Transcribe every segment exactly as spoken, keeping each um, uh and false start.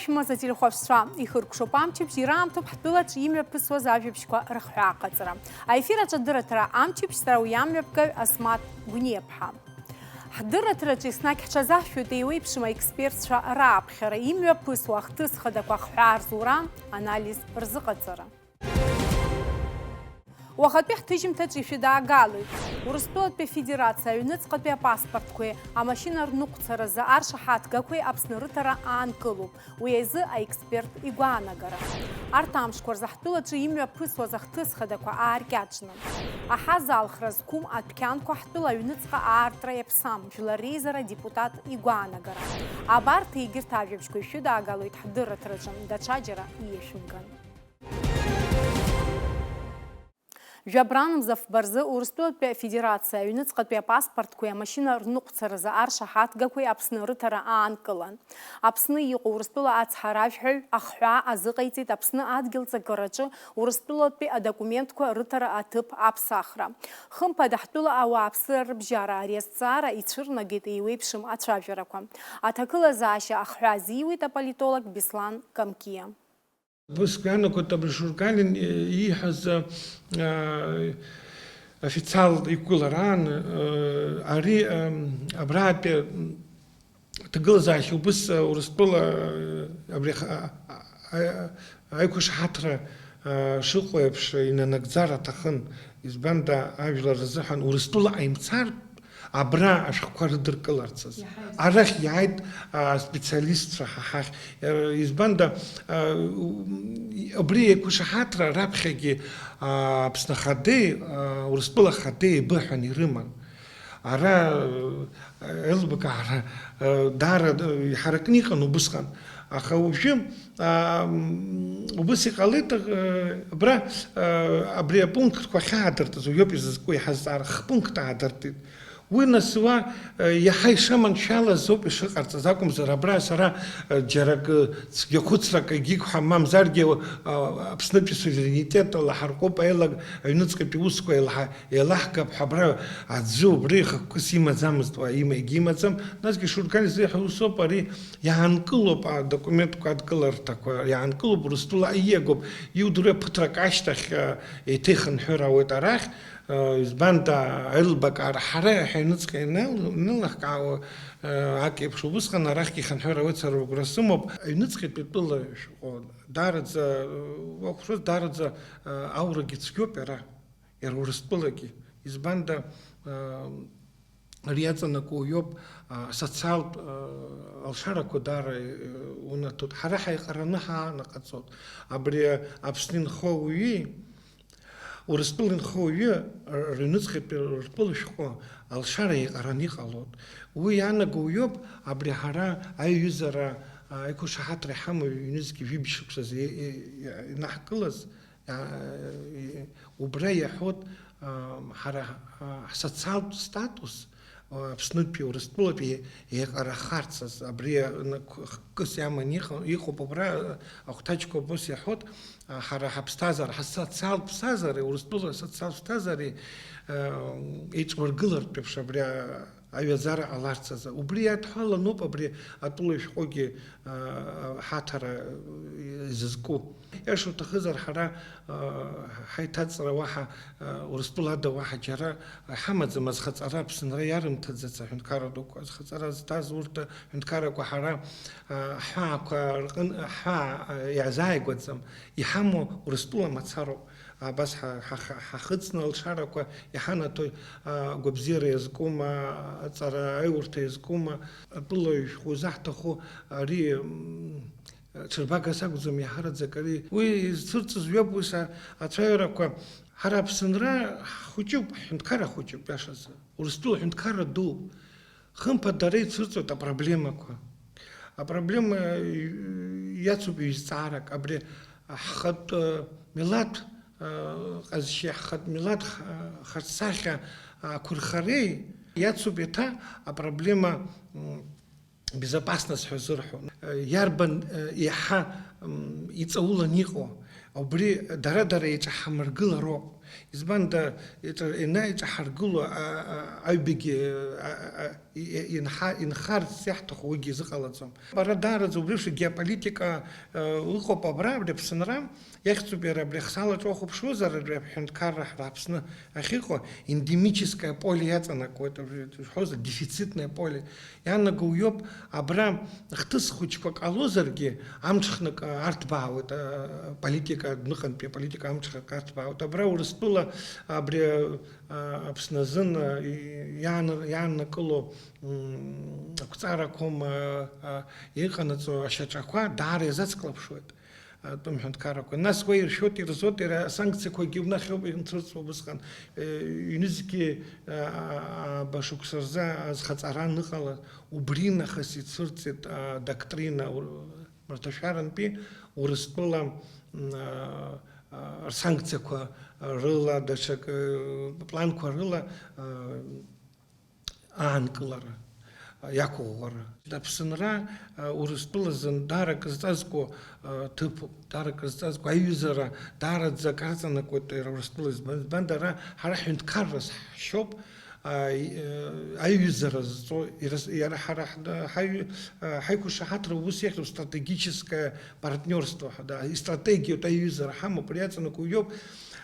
Шәмаз ателехәаԥшцәа, ихыркәшоуп амчыбжь, ираамҭоуп ҳтәылаҿ имҩаԥысуаз ажәабжьқәа рыхҳәааҟаҵара. Аефир аҿы адырраҭара амчыбжь, сара уи амҩаԥгаҩ Асмаҭ Гәниаԥҳа. Ҳдырраҭараҿы еснагь ҳҽазаҳшәоит еиуеиԥшым аекспертцәа рааԥхьара, имҩаԥысуа ахҭыс хадақәа ахҳәаа рзура, анализ рзыҟаҵара. Уахатәи ҳҭыжьымҭаҿ ишәыдаагалоит. Урыстәылатәи Афедерациа аҩныҵҟатәи апаспортқәеи амашьына рныҟәцаразы аршаҳаҭгақәеи Аԥсны рыҭара аанкылоуп. Уи азы аексперт игәаанагара. Арҭ амшқәа рзы ҳтәылаҿы имҩаԥысуаз ахҭыс хадақәа ааркьаҿны, аҳазаалхра зқәым адәқьанқәа ҳтәыла аҩныҵҟа аартра иаԥсам, Жәлар Реизара адепутат игәаанагара. Абарҭ егьырҭ ажәабжьқәа ишәыдаагалоит ҳдырраҭараҿы, даҽаџьара ииашәымган. Жәабранмза фба рзы Урыстәылатәи Афедерациа аҩныҵҟатәи апаспортқәеи амашьына рныҟәцаразы аршаҳаҭгақәеи Аԥсны рыҭара аанкылан. Аԥсны иҟоу Урыстәыла ацҳаражәҳәаҩ ахҳәаа азыҟаиҵеит Аԥсны адгьыл ҵакыраҿы Урыстәылатәи адокументқәа рыҭара аҭыԥ аԥсахра. Хымԥада, ҳтәыла ауааԥсыра рыбжьара ари азҵаара ицәырнагеит еиуеиԥшым ацәажәарақәа. Аҭагылазаашьа ахҳәаа азиуеит аполитолог Беслан Камкиа. Ус иаанагоит, абри Шургалин, э, ииҳәаз, э, официал иқәгылараан, э, ари, э, абраатәи, м, ҭагылазаашьа убыс, э, Урыстәыла, э, абри ха-, а-, а-, аиқәшаҳаҭра, э, шыҟоу еиԥш инанагӡар аҭахын. Избанда, ажәлар рзыҳәан Урыстәыла ҟаимҵар, абра ашәҟәқәа рыдыркыларц азы. Иаҳа-, арахь иааит, а, специалистцәа ҳа ҳахь. Э, избанда, а, у-, абри еиқәшаҳаҭра раԥхьагьы, а, Аԥсны Ахадеи, а, Урыстәыла Ахадеи еибыҳәан ирыман. Ара, э, еилыбкаара, э, даара, э, иҳаракны иҟан убысҟан. Аха уажәы, а, м, убыс иҟалеит, э, абра, э, абри апунктқәа ахьаадыртыз, уи ауп изызку еиҳа азҵаара, хпункт аадыртит. Уи нас уа, э, иаҳа ишаманшәалаз ауп ишыҟарҵаз, акәымзар, абра сара, э, џьара акы, цәгьахәыцрак егьигҳәа, мамзаргьы, э, Аԥснытәи суверенитет лаҳарҟәып, аилак-, аҩныҵҟатәи усқәа еилаҳа-, еилаҳгап ҳәа абра аӡәы убри ихықәкыс имаӡамызт, уа има-, егьимаӡам. Насгьы Шурган изы иаҳәа усоуп, ари иаанкылоуп адокументқәа адкыларҭақәа, иаанкылоуп, Урыстәыла ииагоуп, иудыруеи ԥыҭрак ашьҭахь, э, еиҭа ихынҳәыр ауеит арахь. Э, избанда, аилбакаара ҳара ҳаҩныҵҟа ианыл-, ианылаҳкаауа, э, ак еиԥш, убысҟан арахьгьы ихынҳәыр ауеит, сара угәра сымоуп. Аҩныҵҟатәи тәыла шәҟәы даараӡа, э, уақәшәоз, даараӡа, э, аурагьы цәгьоуп иара, иара Урыстәылагьы. Избанда, э, ари иаҵанакуа иоуп, э, асоциалтә, э, алшарақәа даара, э, унаҭоит. Ҳара ҳаиҟараны ҳаанаҟаҵоит. Абри Аԥсны инхо ауаҩы, Урыстәыла инхо ауаҩы рыҩныҵҟатәи ртәыла шәҟәы алшара еиҟараны иҟалоит. Уи иаанаго уиоуп, абри ҳара аиҩызара, аиқәшаҳаҭра иҳамоу ҩнызқьи жәибжь шықәсазы и-, и-, инаҳкылаз, а, и-, убра иаҳәоит, а, ҳара, а, ҳсоциалтә статус, Аԥснытәи Урыстәылатәи еиҟарахарц азы, абри хкыс иаман иҟа-, иҟоуп абра, ахәҭаҷқәа убас иаҳәоит, ҳара ҳаԥсҭазаара, ҳасоциалтә ԥсҭазаареи Урыстәыла асоциалтә ԥсҭазаареи, еиҿмыргылартә еиԥш абри аҩаӡара ҟаларц азы. Убри иадҳәаланоуп абри атәыла ишәҟәыгьы ҳаҭара изызку. Иашоу ҭахызар, ҳара, ҳаиҭаҵра уаҳа, Урыстәыла ада уаҳа џьара ҳамаӡам, азхаҵара Аԥсынра иарымҭаӡац аҳәынҭқарра дуқәа. Азхаҵара зҭаз урҭ аҳәынҭқаррақәа ҳара, ҳҳәаақәа рҟын, ҳҳәаа, иаҳзааигәаӡам. Иҳамоу Урыстәыла мацароуп. Абас ҳа-, ҳа-, ҳа-, ҳахыҵны алшарақәа иҳанаҭоит, агәабзиара иазкума, аҵара аиурҭа иазкума, атәыла ишәҟәы заҳҭаху ари, м, Ҽырбагас акәӡам, иаҳараӡак ари. Уи изцәырҵыз ҩоуп, ус а-, ацәаҩарақәа. Ҳара Аԥсынра ҳхәыҷуп, ҳҳәынҭқарра хәыҷуп, иашазы. Урыстәыла ҳәынҭқарра дууп. Хымԥада ара ицәырҵуеит апроблемақәа. Апроблема, э, иацуп ҩ-, зҵаарак. Абри ҳхатә, э, милаҭ, э, ҟазшьеи ҳхатә милаҭ х-, харсахьа ақәырхареи иацуп еиҭа апроблема, м, безопасность ҳәа зырҳәо, иарбан, еиҳа, м, иҵаулан иҟоу, убри дара-дара еиҿаҳамыргылароуп. Избанда, иҿа-, инаиҿаҳаргыло, а, а, аҩбагьы, а, а, а, и-, и-, инҳа-, инхарц иаҳҭаху уигьы изыҟалаӡом. Ара даараӡа убри еиԥш геополитика, а, ыҟоуп абра, абри Аԥсынра, иахьӡуп иара абри ахсаалаҿы уахәаԥшуазар, абри аҳәынҭқарра ҳара Аԥсны ахьыҟоу, эндемическое поле иаҵанакуеит, абри ҳҳәозар, дефицитное поле. Иаанаго уиоуп, абра хҭыс хәыҷқәак ҟалозаргьы, амҽхнык, а, арҭбаауеит, а, политика, адәныҟантәи аполитика амҽхак арҭбаауеит. Абра Урыстәыла абри, а, Аԥсны азын, а, и-, иаан-, иааннакыло, м, ақәҵарақәоума, а, иҟанаҵо ашьаҿақәа даара иазацклаԥшуеит. Атәым ҳәынҭқаррақәа. Нас уа иршәоит, ирзоит, иара асанкциақәагьы унахьоуп инцәырҵуа убысҟан. Э, ҩнызқьи, э, ааба шықәса рзы азхаҵара аныҟала, убри нахыс ицәырҵит адоктрина ур-, мраҭашәарантәи Урыстәыла, м, а, а, рсанкциақәа рыла, даҽак, э, планқәа рыла, э, аанкылара, иақәыӷәӷәара. Аԥсынра, а, Урыстәыла азын даара акы зҵазкуа, а, ҭыԥуп, даара акы зҵазкуа аиҩызара даараӡа акы аҵанакуеит иара Урыстәыла. Избан, избан дара, ҳара ҳҳәынҭқарра ҳшьоуп, а, и-, а, аиҩызара зҵо, ирас-, иара ҳара ҳда-, ҳаҩ-, а, ҳаиқәшаҳаҭра ус иахьӡуп, стратегическое партнёрство, да, истратегиатә аиҩызара ҳамоуп, ари аҵанакуа иоуп.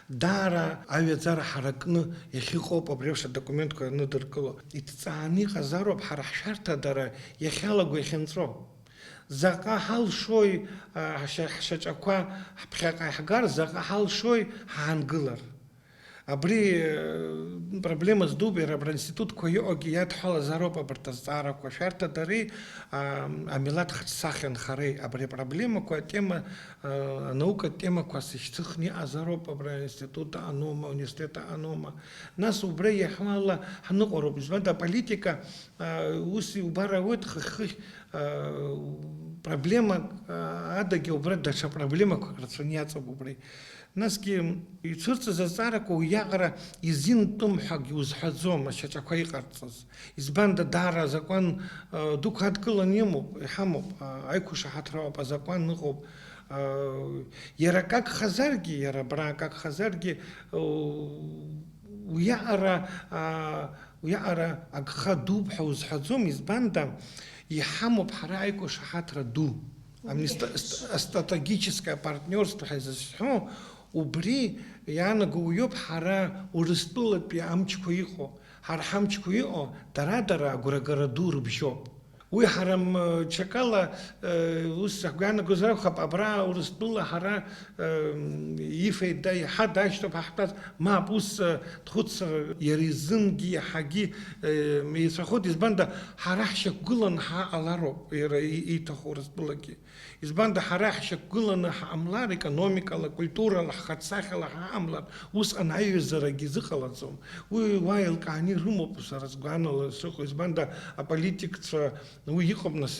Даара аҩаӡара ҳаракны иахьыҟоуп абри еиԥш адокументқәа анадыркыло. Иҭҵааны иҟазароуп ҳара ҳшәарҭадара иахьалаго иахьынҵәо. Заҟа ҳалшои, а, ҳшьа-, ҳшьаҿақәа ҳԥхьаҟа иаҳгар, заҟа ҳалшои ҳаангылар. Абри, э, проблема здууп, иара абра аинститутқәа иҟоугьы иадҳәалазароуп абарҭ азҵаарақәа. Шәарҭадареи, а, амилаҭ хаҿсахьа нхареи абри апроблемақәа атема, а, анаукатә темақәа сышьҭыхны иҟазароуп абра аинститут аҟаноума, ауниверситет аҟаноума. Нас убра иаҳәо ала ҳныҟәароуп. Избанда аполитика, а, ус иубар ауеит, хыхь-хыхь, а, проблемак, а, адагьы убра даҽа проблемақәак рацәаны иаҵоуп убри. Насгьы ицәырҵыз азҵаарақәа уиаҟара изинтәым ҳәагьы узҳәаӡом, ашьаҿақәа иҟарҵаз. Избанда, даара азакәан, а, дуқәа адкыланы имоуп, иҳамоуп, а, аиқәшаҳаҭра ауп, азакәан ыҟоуп. А, иара акы агхазаргьы, иара абра акы агхазаргьы, у-, уиаҟара, а, уиаҟара агха дууп ҳәа узҳәаӡом, избанда, иҳамоуп ҳара аиқәшаҳаҭра ду. Амни ст-, ст-, стратегическое партнёрство ҳәа изызҳәо, убри иаанаго уиоуп ҳара Урыстәылатәи амчқәа иҟоу. Ҳара ҳамчқәа иҟоу, дара-дара агәрагара ду рыбжьоуп. Уи ҳара, м, ҽакала, э, ус ҳгәы иаанагозар акәхап, абра Урыстәыла ҳара, э, м, ифеит да, иаҳа дашьҭоуп ҳахьтәаз, мап, ус, э, дхәыцыр, иара изынгьы иаҳагьы, э, еицәахоит, избанда, ҳара ҳшьақәгыланы ҳаҟалароуп, иара и-, ииҭаху Урыстәылагьы. Избанда, ҳара ҳшьақәгыланы ҳаҟамлар, економикала, культурала, ҳхаҿсахьала ҳаҟамлар, усҟан аиҩызарагьы зыҟалаӡом. Уи уа еилкааны ирымоуп, сара сгәанала сыҟоу. Избанда, аполитикцәа, уи иҟоуп, нас,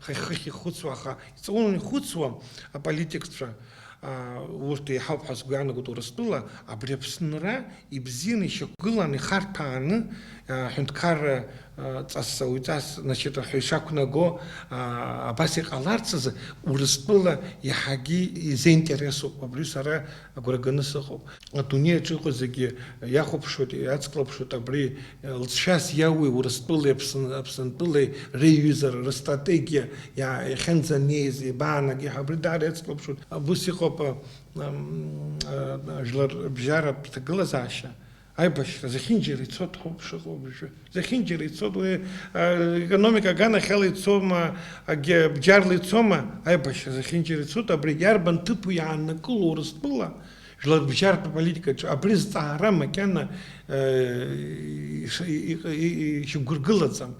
хыхь-хыхь ихәыцуа, аха иҵауланы ихәыцуа аполитикцәа, а, урҭ еиҳауп ҳәа сгәы иаанагоит Урыстәыла, абри Аԥсынра ибзианы ишьақәгыланы, ихарҭәааны, а, ҳәынҭқарра, а, ҵас, ауаҩҵас, значит, ҳәа ишақәнаго, а, абас иҟаларц азы Урыстәыла иаҳагьы изеинтересуп, абри сара агәра ганы сыҟоуп. Адунеи аҿы иҟоу зегьы иахәаԥшуеит, иацклаԥшуеит абри, лҵшәас иауеи Урыстәылеи Аԥсн-, Аԥсынтәылеи реиҩызара, рыстратегиа иа-, иахьынӡанеиз, иабаанагеи ҳәа абри даара иацклаԥшуеит. Абус иҟоуп, а, ам, а, жәларбжьаратә ҭагылазаашьа, аибашьра зехьынџьара ицоит ҳәоуп шыҟоу абыржәы. Зехьынџьара ицоит уи, а, економика аганахьала ицома, агьи бџьарла ицома, аибашьра зехьынџьара ицоит, абри иарбан ҭыԥу иааннакыло Урыстәыла, жәларбжьаратә политикаҿы абри зҵаара макьана, э, иш-, и-, и-, и-, ишьақәгәыргылаӡам.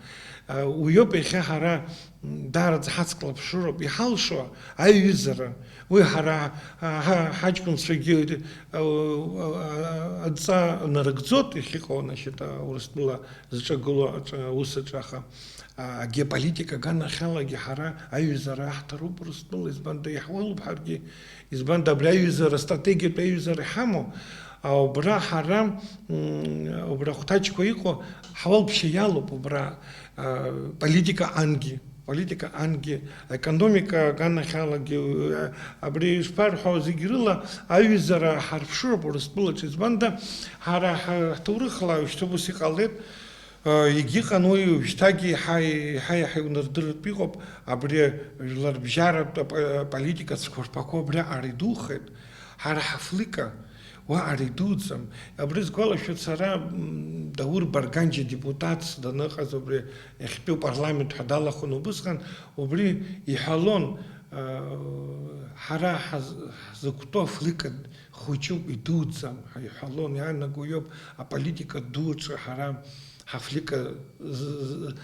Э, уиоуп иахьа ҳара, м, даараӡа ҳацклаԥшыроуп, иҳалшо аиҩызара. Уи ҳара, ҳа-, ҳа-, ҳаҷкәынцәагьы, э, э, адҵа нарыгӡоит, иахьыҟоу, значит, Урыстәыла зҿагылоу аҿ-, аус аҿы, аха, а, агеополитика аганахьалагьы ҳара аиҩызара аҳҭароуп Урыстәыла, избанда иаҳуалуп ҳаргьы, избанда абри аиҩызара, астратегиатә аиҩызара иҳамоу, а, убра ҳара, м, убра ахәҭаҷқәа иҟоу ҳуалԥшьа иалоуп, убра, а, политика ангьы, Политика ангьы, аекономика аганахьалагьы, абри ишԥарҳәо, зегь рыла аҩызара ҳарԥшыроуп Урыстәылаҿы. Избанда, ҳара ҳа-, ҳҭоурыхла шьҭа ус иҟалеит, егьыҟан уи, уажәшьҭагьы еиҳа, еиҳа, еиҳа иунардырратә иҟоуп, абри жәларбжьаратә ап-, политика цәқәырԥақәа убриаҟара идухеит. Ҳара ҳафлика уаҟара идуӡӡам. Абри сгәалашәоит сара, м, Даур Барганџьиа депутатс даныҟаз, убри иахьтәи апарламент ҳәа далахәын убысҟан, убри иҳәалон, а, ҳара ҳаз-, ҳзықәтәоу афлика хәыҷуп, идуӡӡам ҳәа иҳәалон, иаанаго иоуп аполитика дуаҿы ҳара ҳафлика з-, з-,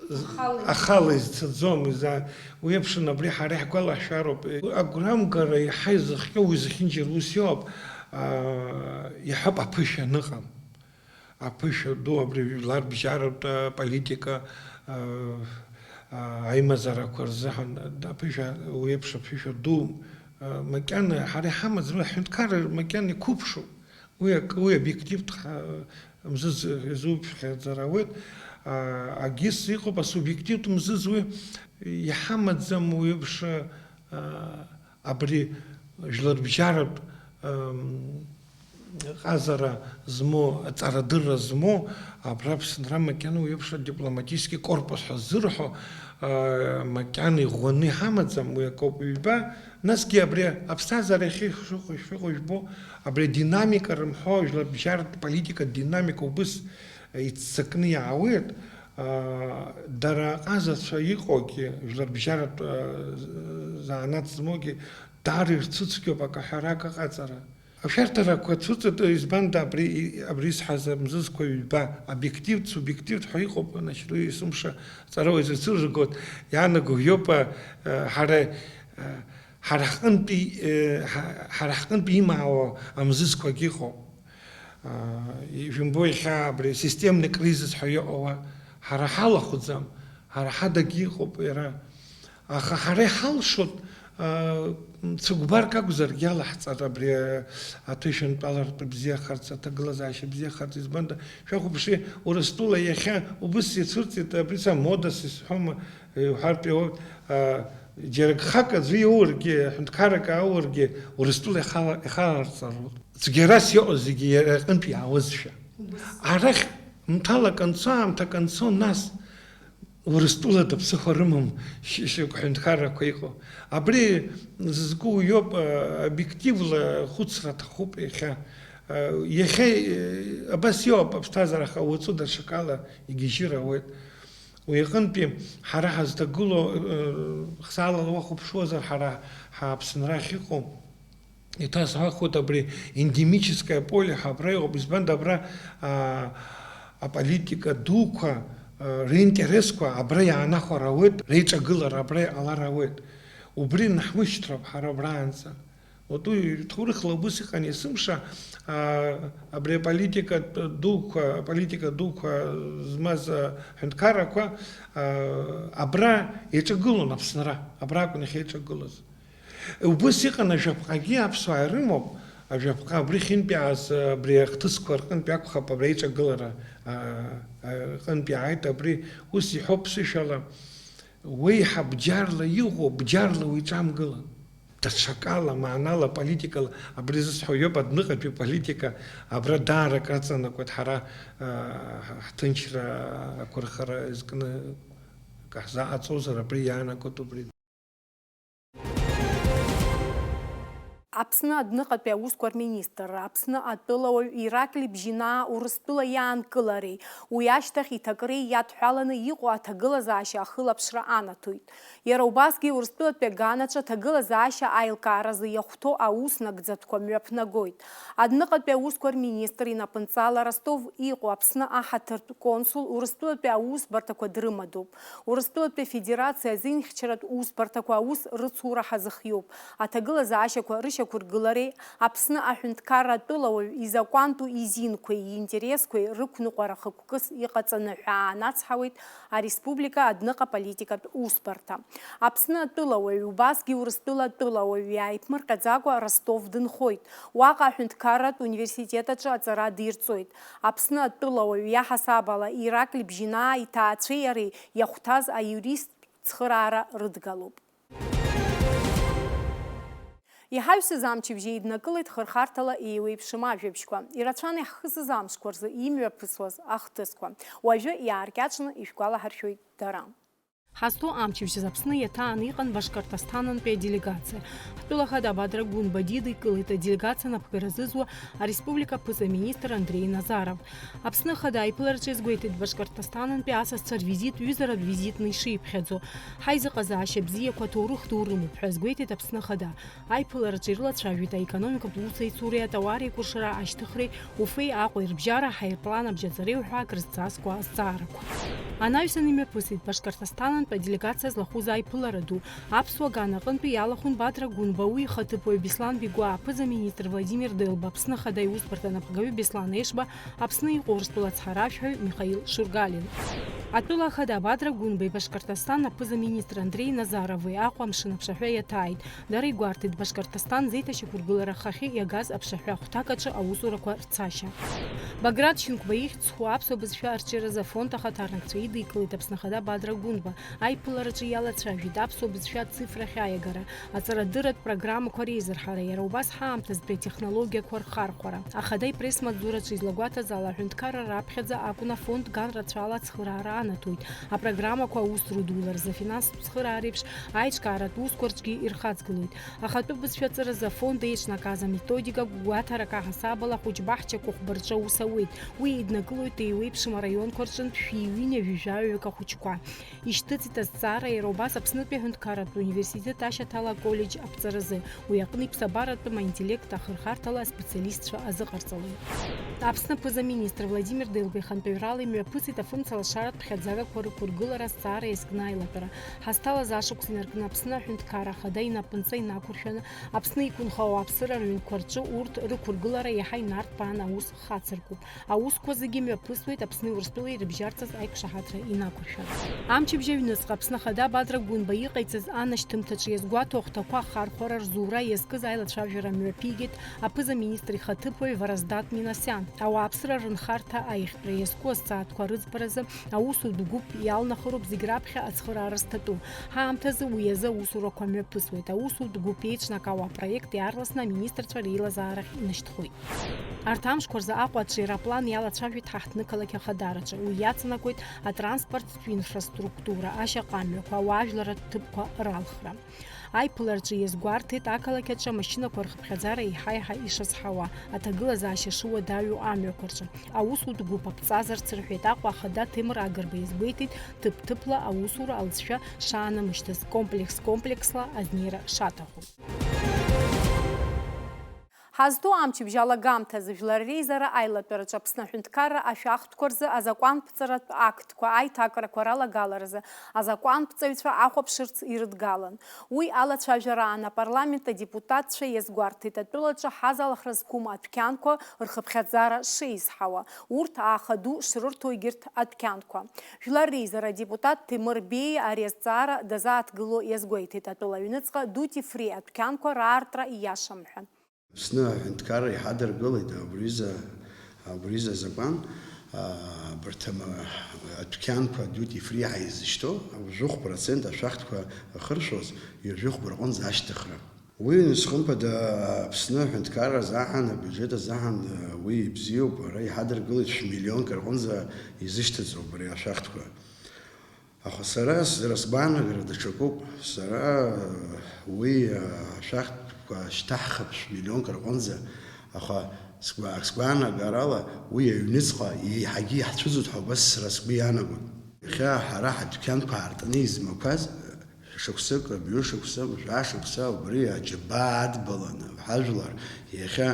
Ахала. Ахала изцаӡом, иза-, уи еиԥшын абри ҳара иаҳгәалаҳшәароуп. Агәрамгара иаҳа изыхҟьо уи зехьынџьара ус иоуп, аа, иаҳауп аԥышәа аныҟам. Аԥышәа ду абри жәларбжьаратә, а, политика, а, а, аимазарақәа рзыҳәан аԥышәа, уи еиԥш аԥышәа ду, а, макьана ҳара иҳамаӡам, аҳәынҭқарра макьана иқәыԥшуп. Уи акы, уи обиективтә ҳа-, мзызс изуԥхьаӡар ауеит. А, агьыс иҟоуп асубиективтә мзызс, уи иҳамаӡам уи еиԥш, а, абри жәларбжьаратә, ам, ҟазара змоу, аҵарадырра змоу, абра Аԥсынра макьана уи еиԥш адипломатический корпус ҳәа ззырҳәо, а, макьана иӷәӷәаны иҳамаӡам, уи акоуп ҩба. Насгьы абри аԥсҭазаара иахьа ишыҟоу, ишыҟоу жәбо, абри адинамика рымҳәо, жәларбжьаратә политикатә динамика убыс иццакны иаауеит. Дара аҟазацәа иҟоугьы, жәларбжьаратә, заанаҵ змоугьы, даара ирцәыцәгьоуп акы ҳәарак аҟаҵара. Ашәарҭарақәа цәыҵатәы, избанда абри, абри исҳәаз амзызқәа ҩба, обиективтә, субиективтә ҳәа иҟоуп, значит, уи есымша ҵарауаҩ зыцәырыргоит, иаанаго иоуп, а, ҳара, а, ҳара ҳҟынтәи, э, ҳа-, ҳара ҳҟынтәи имаауа амзызқәагь ыҟоуп. А, ижәымбо, иахьа абри системный кризис ҳәа иҟоу, ҳара ҳалахәӡам, ҳара ҳадагьы иҟоуп иара. Аха ҳара иҳалшоит, а, цыгәбарк акәзаргьы алаҳҵар, абри, а, аҭышәынтәалартә бзиахарц, аҭагылазаашьа бзиахарц, избанда, шәахәаԥши, Урыстәыла иахьа убыс ицәырҵит, абри са модас исҳәома, иуҳәартә иоуп, а, џьара гхак аӡәы иоургьы, ҳәынҭқаррак аауаргьы, Урыстәыла ихала-, ихаларҵароуп. Цәгьарас иҟоу зегьы иара иҟынтә иаауазшәа. Убыс. Арахь мҭалак анцо, аамҭак анцо, нас Урыстәылада ԥсыхәа рымам шь-, шьоук ҳәынҭқаррақәа иҟоу. Абри зызку иоуп, а, обиективла хәыцра аҭахуп иахьа. А, иахьа, э, абас иоуп аԥсҭазаара, аха уаҵәы даҽакала игьежьыр ауеит. Уи аҟынтәи ҳара ҳазҭагылоу, э, хсаалала уахәаԥшуазар, ҳара ҳаԥсынра ахьыҟоу, иҭасҳәахуеит абри эндемическое поле ҳәа абра иҟоуп. Избанда абра, а, аполитика дуқәа, а, ринтересқәа абра иаанахәар ауеит, реиҿагылара абра иҟалар ауеит. Убри наҳмышьҭроуп ҳара абраанӡа. Уи ҭоурыхла убыс иҟан есымша, а, абри аполитика дуқәа, аполитика дуқәа змаз аҳәынҭқаррақәа, а, абра еиҿагылон Аԥсынра, абра акәын иахьеиҿагылаз. Убыс иҟан ажәаԥҟагьы аԥсуаа ирымоуп, ажәаԥҟа абри хьынтә иааз, абри ахҭысқәа рҟынтә акәхап абра еиҿагылара, а, а, рҟынтә иааит, абри ус иҳәоуп ԥсышәала, уеиҳа бџьарла иҟоу, бџьарла уиҿамгылан. Даҽакала, маанала, политикала, абри зысҳәо иоуп, адәныҟатәи политика, абра даара акраҵанакуеит ҳара, а, ҳҭынчра ақәырхара зкны, ҳзааҟаҵозар, абри иаанагоит убри. Аԥсны адәныҟатәи аусқәа рминистрра, Аԥсны атәылауаҩ Ираклий Бжьынаа Урыстәыла иаанкылареи, уи ашьҭахь иҭакреи иадҳәаланы иҟоу аҭагылазаашьа ахылаԥшра анаҭоит. Иара убасгьы Урыстәылатәи аганацәа аҭагылазаашьа аилкааразы иахәҭоу аус нагӡатәқәа мҩаԥнагоит. Адәныҟатәи аусқәа рминистр инапынҵала Ростов иҟоу Аԥсны аҳаҭыртә консул Урыстәылатәи аусбарҭақәа дрымадоуп. Урыстәылатәи Афедерациа азинхьчаратә усбарҭақәа аус рыцура ҳазыхиоуп. Аҭагылазаашьақәа рышьақәыргылареи Аԥсны аҳәынҭқарра атәылауаҩ изакәантәу изинқәеи иинтересқәеи рықәныҟәара хықәкыс иҟаҵаны ҳәаа анацҳауеит ареспублика адәныҟа политикатә усбарҭа. Аԥсны атәылауаҩ убасгьы Урыстәыла атәылауаҩ иааиԥмырҟьаӡакәа Ростов дынхоит. Уаҟа аҳәынҭқарратә университет аҿы аҵара дирҵоит. Аԥсны атәылауаҩ иаҳасаб ала Ираклий Бжьинаа иҭаацәеи иареи иахәҭаз аиуристтә цхыраара рыдгалоуп. Иҳаҩсыз амчыбжь еиднакылеит хырхарҭала еиуеиԥшым ажәабжьқәа. Ирацәан иаҳхысыз амшқәа рзы имҩаԥысуаз ахҭысқәа. Уажәы иааркьаҿны ишәгәалаҳаршәоит дара. Ҳазҭоу амчыбжьаз Аԥсны иаҭааны иҟан Башкортостантәи аделегациа. Ҳтәыла ахада Бадра Гәынба дидикылеит аделегациа напхгара зызуа ареспублика аԥыза-министр Андреи Назаров. Аԥсны ахада аиԥылараҿы иазгәеиҭеит Башкортостантәи асасцәа рвизит ҩызаратә визитны ишиԥхьаӡо. Ҳаизыҟазаашьа бзиақәа аҭоурых ду рымоуп ҳәа азгәеиҭеит Аԥсны ахада. Аиԥылараҿы ирылацәажәеит аекономикатә усеицуреи атауари акәыршара ашьҭыхреи, уфеи Аҟәеи рыбжьара аерплан абжьаҵареи уҳәа акрызҵазкуа азҵаарақәа. Анаҩсан имҩаԥысит Башкортостантә аделегациа злахәыз аиԥылара ду. Аԥсуа ган аҟынтәи иалахәын Бадра Гәынба, уи ихаҭыԥуаҩ Беслан Бигәаа, аԥыза-министр Владимир Делба, Аԥсны Ахада иусбарҭа анапхгаҩы Беслан Ешба, Аԥсны иҟоу Урыстәыла ацҳаражәҳәаҩ Михаил Шургалиа. Атәыла ахада Бадра Гәынбеи Башкортостан аԥыза-министр Андреи Назарови Аҟәа амшын аԥшаҳәа иаҭааит. Дара игәарҭеит Башкортостан зеиҭашьақәыргылара ахахьы иагаз аԥшаҳәа ахәҭакаҿы аусурақәа рцашьа. Баграт Шьынқәба ихьӡ зху аԥсуа бызшәа арҿиаразы афонд ахаҭарнакцәа идикылеит Аԥсны Ахада Бадра Гәынба. Аиԥылараҿы иалацәажәеит аԥсуа бызшәа ацифрахь аиагара, аҵарадырратә программақәа реизырҳара, иара убас ҳаамҭазтәи атехнологиақәа рхархәара. Ахада ипресс-маҵзураҿы излагәаҭаз ала, аҳәынҭқарра раԥхьаӡа акәын афонд ган рацәала ацхыраара анаҭоит, апрограммақәа аус рыдуларазы афинанстә цхыраареиԥш аиҿкааратә усқәа рҿгьы ирхаҵгылоит. Ахатәы бызшәа аҵаразы афонд еиҿнакааз аметодика гәгәаҭарак аҳасабала ахәыҷбаҳчақәа хәба рҿы аус ауеит. Уи еиднакылоит еиуеиԥшым араионқәа рҿынтә шәи ҩынҩажәи жәаҩык ахәыҷқәа. Ишьҭыҵит азҵаара иара убас Аԥснытәи аҳәынҭқарратә университет ашьаҭала аколлеџь аԥҵаразы. Уи аҟны иԥсабаратәым аинтеллект ахырхарҭала аспециалистцәа азыҟарҵалоит. Аԥсны аԥыза-министр Владимир Делба ихантәаҩрала имҩаԥысит афымцалашаратә ԥхьаӡагақәа рықәыргылара азҵаара иазкны аилатәара. Ҳазҭалаз ашықәс инаркны Аԥсны аҳәынҭқарра ахада инапынҵа инақәыршәаны, Аԥсны иқәынхо ауааԥсыра рыҩнқәа рҿы урҭ рықәыргылара иаҳа инарҭбааны аус хацыркуп. Аусқәа зегьы мҩаԥысуеит Аԥсни Урыстәылеи ирыбжьарҵаз аиқәшаҳаҭра инақәыршәан. Амчыбжь аҩныҵҟа Аԥсны Ахада Бадра Гәынба иҟаиҵаз анашьҭымҭаҿы иазгәаҭо ахәҭақәа ахархәара рзура иазкыз аилацәажәара мҩаԥигеит аԥыза-министр ихаҭыԥуаҩ Вараздат Минасиан. Ауааԥсыра рынхарҭа аиӷьтәра иазку азҵаатәқәа рыӡбаразы аусутә гәыԥ иалнахыроуп зегь раԥхьа ацхыраара зҭатәу. Ҳаамҭазы уи азы аусурақәа мҩаԥысуеит. Аусутә гәыԥ еиҿнакаауа апроект иаарласны аминистрцәа реилазаарахь инашьҭхоит. Арҭ амшқәа рзы Аҟәа аҿы аероплан иалацәажәеит ҳаҳҭнықалақь ахадараҿы. Уи иаҵанакуеит атранспорттә инфраструктура, ашьаҟамҩақәа, ауаажәларратә ҭыԥқәа ралхра. Аиԥылараҿы иазгәарҭеит ақалақь аҿы амашьынақәа рхыԥхьаӡара еиҳа-еиҳа ишазҳауа, аҭагылазаашьа шыуадаҩу амҩақәа рҿы. Аусутә гәыԥ аԥҵазарц рҳәеит. Аҟәа ахада Ҭемыр Агрба иазгәеиҭеит, ҭыԥ-ҭыԥла аусура алҵшәа шаанамышьҭыз, комплекс-компleksла азнеира шаҭаху. Ҳазҭоу амчыбжь алагамҭазы Жәлар реизара аилатәараҿы Аԥсны аҳәынҭқарра ашәахтәқәа рзы азакәанԥҵаратә актқәа аиҭакрақәа ралагаларазы азакәанԥҵаҩцәа ахәаԥшырц ирыдгалан. Уи алацәажәараан апарламент адепутатцәа иазгәарҭеит атәылаҿы ҳазалхра зқәым адәқьанқәа рхыԥхьаӡара шеизҳауа, урҭ ааха ду шрырҭо егьырҭ адәқьанқәа. Жәлар реизара адепутат Ҭемыр Беи ари азҵаара дазааҭгыло иазгәеиҭеит, атәыла аҩныҵҟа duty free адәқьанқәа раартра ииашам ҳәа. Аԥсны аҳәынҭқарра иҳадыргылеит абри изы, абри изы азакәан, а, абарҭ ама-, адәқьанқәа duty free ҳәа изышьҭоу, жәохә процент ашәахтәқәа ахыршәоз, ҩажәохә рҟынӡа ашьҭыхра. Уи, нас, хымԥада, Аԥсны аҳәынҭқарра азаҳан, абиуџьет азаҳан, уи ибзиоуп, ара иҳадыргылеит шә-миллионк рҟынӡа изышьҭыҵроуп ари ашәахтәқәа. Аха сара, сара сгәаанагара даҽакуп. Сара уи ашәахтәқәа шьҭаҳхып шә-миллионк рҟынӡа, аха сгәа-, сгәаанагарала уи аҩныҵҟа еиҳагьы иаҳцәыӡуеит ҳәа убас сара сгәы иаанагоит. Иахьа ҳара ҳадәқьанқәа аартны измақәаз, шықәсык, мҩышықәса, жәашықәса убри аџьабаа адбаланы ҳажәлар иахьа,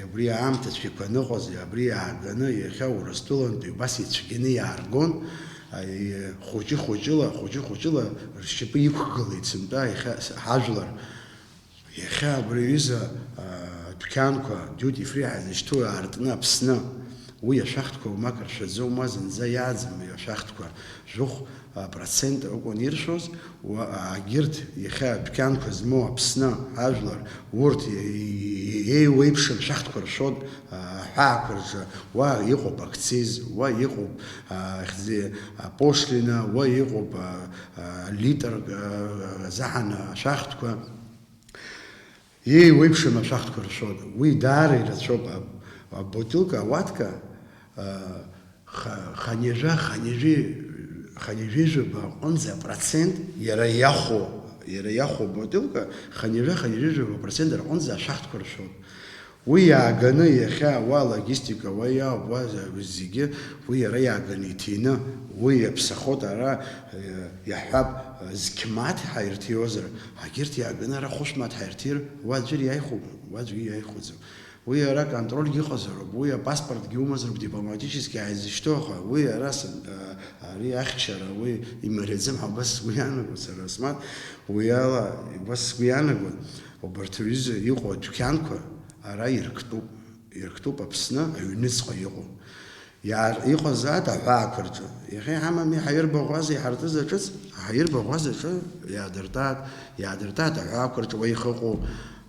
абри аамҭацәа иқәа ныҟәаз, абри иааганы иахьа Урыстәылантәи убас ицәгьаны иааргон, хәыҷы-хәыҷыла, хәыҷы-хәыҷыла ршьапы иқәгылеит сынтәа иахьа ҳажәлар. Иахьа абри аҩыза, а, адәқьанқәа, duty free ҳәа изышьҭоу аартны Аԥсны, Уи ашәахтәқәа уамак ршәаӡом, уа зынӡа иааӡам ашәахтәқәа. Жәохә, а, процент акәын иршәоз, уа, а, агьырҭ иахьа адәқьанқәа змоу Аԥсны ажәлар, урҭ е-, е-, еиуеиԥшым шәахтәқәа ршәон, а, аҳәаақәа рҿы. Уа иҟоуп акциз, уа иҟоуп, а, хьӡи-, апошлина, уа иҟоуп, а, а, литр, а, азаҳан ашәахтәқәа. Еиуеиԥшым ашәахтәқәа ршәоит. Уи даара ирацәоуп. Аб-, абутилка, ауатка, а, ха-, ханижәа, ханижәи-, ханижәижәаба аҟынӡа апроцент иара иахәо, иара иахәо абутилка, ханижәа, ханижәижәаба процент аҟынӡа ашәахтәқәа ршәоит. Уи иааганы иахьа уа логистика, уа иаауп, уа зегьы, уи иара иааганы иҭины, уи иаԥсахоит ара, э, иаҳҳәап, э, зқьмаҭ ҳаирҭиозар, агьырҭ иааганы ара хәышәмаҭ ҳаирҭир, уа аӡәыр иааихәом, уа аӡәгьы иааихәаӡом. Уи ара контрольгьы ыҟазароуп, уи апаспортгьы умазароуп дипломатически ааизышьҭоу, аха уи ара сан-, э, ари ахьчара, уи имариаӡам ҳәа убас сгәы иаанагоит сара, Асмаҭ, уи ала убас сгәы иаанагоит, убарҭ рҩыза иҟоу адәқьанқәа ара ирктәуп, ирктәуп Аԥсны аҩныҵҟа иҟоу. Иаар-, иҟазаат аҳәаақәа рҿы. Иахьа иҳамами ҳаирбаӷәаза иҳартыз аҿыц, ҳаирбаӷәаза аҿы иаадыртаат, иаадыртаат аҳәаақәа рҿы уа ихыҟоу.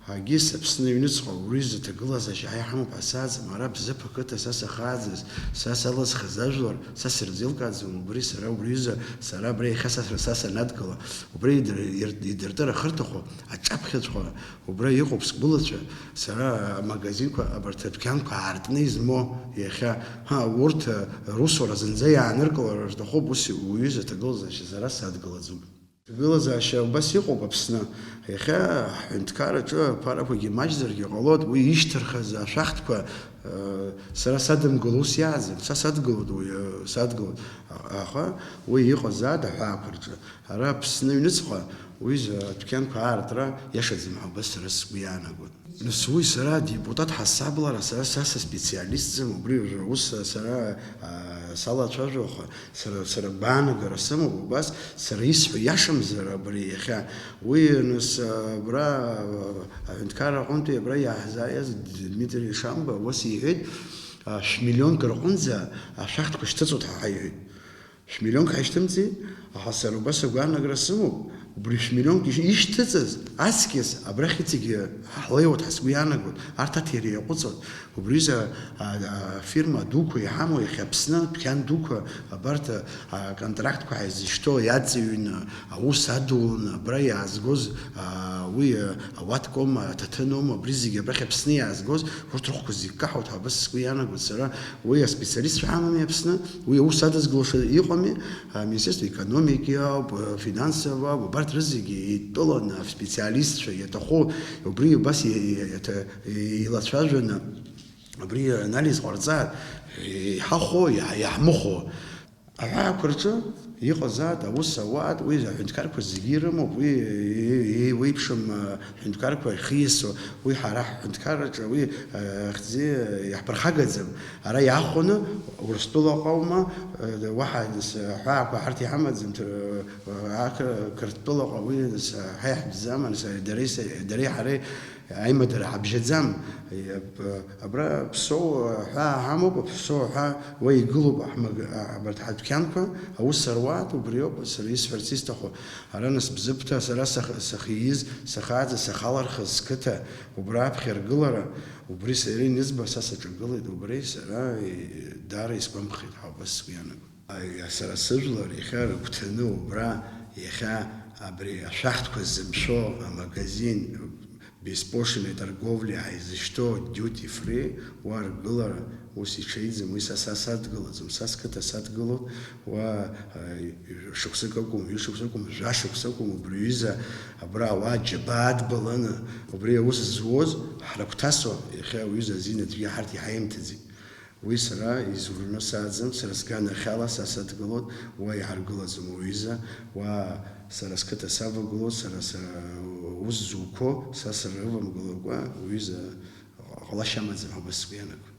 Агьыс Аԥсны аҩныҵҟа уи изы ҭагылазаашьа ҳа иҳамоуп ҳәа сааӡам, ара Бзыԥ ақыҭа са сахааӡаз, са салызхыз ажәлар, са сырзеилкааӡом убри сара убри изы, сара абра иахьа са, са санадгыла, убри идыр-, ир-, идыртыр ахырҭаху аҿаԥхьаҵәҟьа Убра иҟоуп сгәылацәа, сара амагазинқәа, абарҭ адәқьанқәа аартны измоу иахьа, ҳа, урҭ, русура зынӡа иааныркылар рҭахуп, ус уҩыза аҭагылазаашьа сара садгылаӡом. Аҭагылазаашьа убас иҟоуп Аԥсны. Иахьа ҳҳәынҭқарраҿы аԥарақәагьы маҷзаргьы ҟалоит, уи ишьҭырхыз ашәахтәқәа, э, сара садымгыло ус иааӡам, са садгылоит уи, э, садгылоит. А-, аха уи иҟазаат аҳәаақәа рҿы. Ара Аԥсны аҩныҵҟа уи за-, адәқьанқәа аартра иашаӡам ҳәа убас сара сгәы иаанагоит. Нас уи сара адепутат ҳасаблара, сара са саспециалистӡам, убри уажәы аус сара, а, салацәажәо, аха сара, сара гәаанагара сымоуп, убас сара исҳәо иашамзар абри иахьа. Уи нас, а, абра, а, аҳәынҭқарра аҟынтәи абра иаҳзааиз Дмитрий Шамба ус иҳәеит, а, шәмиллионк рҟынӡа ашәахтәқәа шьҭыҵуеит ҳәа ҳаиҳәеит. Шәмиллионк ҳаишьҭымҵи, аха сара убас агәаанагара сымоуп, убри шәмиллионк иш-, ишьҭыҵыз аҵкьыс абрахь иҵегьы ҳлеиуеит ҳәа сгәы иаанагоит, арҭ аҭира иаҟәыҵуеит. Убри изы, а, а, афирма дуқәа иҳамоу иахьа Аԥсны адәқьан дуқәа абарҭ, а, аконтрактқәа ҳаизышьҭоу иаҵыҩны, аус адуланы абра иаазгоз, а, уи, а, ауаткома, аҭаҭынома, абри зегьы абрахь Аԥсны иаазгоз, урҭ рыхәқәа зегь каҳауеит ҳәа абас сгәы иаанагоит сара. Уи аспециалистцәа ҳамами Аԥсны, уи аус адызкылаша иҟами, Аминистерство экономики ауп, финансов ауп, убарҭ рызегьы еидтәаланы аспециалистцәа иаҭаху, убри убас и-, и-, иаҭа-, еилацәажәаны, абри анализ ҟарҵар, иҳахәо, иаҳ-, иаҳмыхәо. Аҳәаақәа рҿы иҟазаат, аус ауаат, уи аҳәынҭқарқәа зегьы ирымоуп, уи еиуеиԥшым, а, ҳәынҭқарқәа ахьиасуа, уи ҳара ҳҳәынҭқарраҿы уи, а, хьӡы иаҳԥырхагаӡам. Ара иаахәаны Урыстәылаҟа аума, а, уаҳа, нас, аҳәаақәа ҳарҭ иҳамаӡам, ҭ-, а, ақыр-, Қырҭтәылаҟа уи, нас, ҳа иаҳтәӡам, нас, дареи са-, дареи ҳареи аимадара ҳабжьаӡам. Аб-, абра Ԥсоу аҳәаа ҳамоуп, Ԥсоу аҳәаа уа игылоуп ҳмаг-, а, абарҭ ҳадәқьанқәа, аус руаат, убриоуп сара исҳәарц исҭаху. Ара нас Бзыԥҭа сара сах-, сахьиз, сахьааӡаз, сахьалархыз сқыҭа, убра аԥхьа аргылара, убри сара инызба, са саҿагылеит, убри сара, е, даара исгәамԥхеит ҳәа убас сгәы иаанагоит. Аиа, сара сыжәлар иахьа рыгәҭаны убра, иахьа абри ашәахтәқәа зымшәо амагазин, беспошлиной торговли ҳаизышьҭоу duty free, уа аргылара ус иҽеиӡам, уи са, са садгылаӡом, са сқыҭа садгылоуп, уа, а, шықәсык акәым, ҩышықәса акәым, жәа шықәса акәым, убри аҩыза абра ауаа џьабаа адбаланы, убри аус зуоз ҳрыгәҭасуа, иахьа ауаҩыза азин аӡәгьы ҳарҭ иҳаимҭаӡеит. Уи сара изурны сааӡам, сара сганахьала са садгылоит, уа иҳаргылаӡом уҩыза, уа сара сқыҭа савагылоит, сара, сара ус зуқәо, са срывамгылакәа уҩыза ҟалашьа амаӡам ҳәа убас сгәы иаанагоит.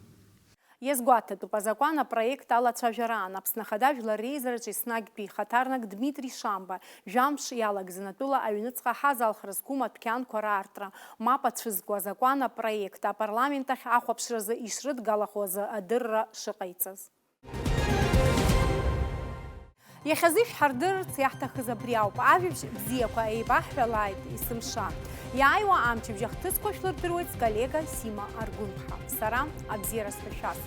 Иазгәаҭатәуп азакәан апроект алацәажәараан Аԥсны Ахада Жәлар реизараҿы еснагьтәи ихаҭарнак Дмитри Шамба, жәамш иалагӡан атәыла аҩныҵҟа ҳазалхра зқәым адәқьанқәа раартра мап ацәызго азакәан апроект апарламент ахь ахәаԥшразы ишрыдгалахо азы адырра шыҟаиҵаз. Иахьазы ишәҳардырырц иаҳҭахыз абри ауп. Ажәабжь бзиақәа еибаҳҳәалааит есымша. Иааиуа амчыбжь ахҭысқәа шәлырдыруеит сколлега Сима Аргәынԥҳа. Сара абзиара сҳәашәас.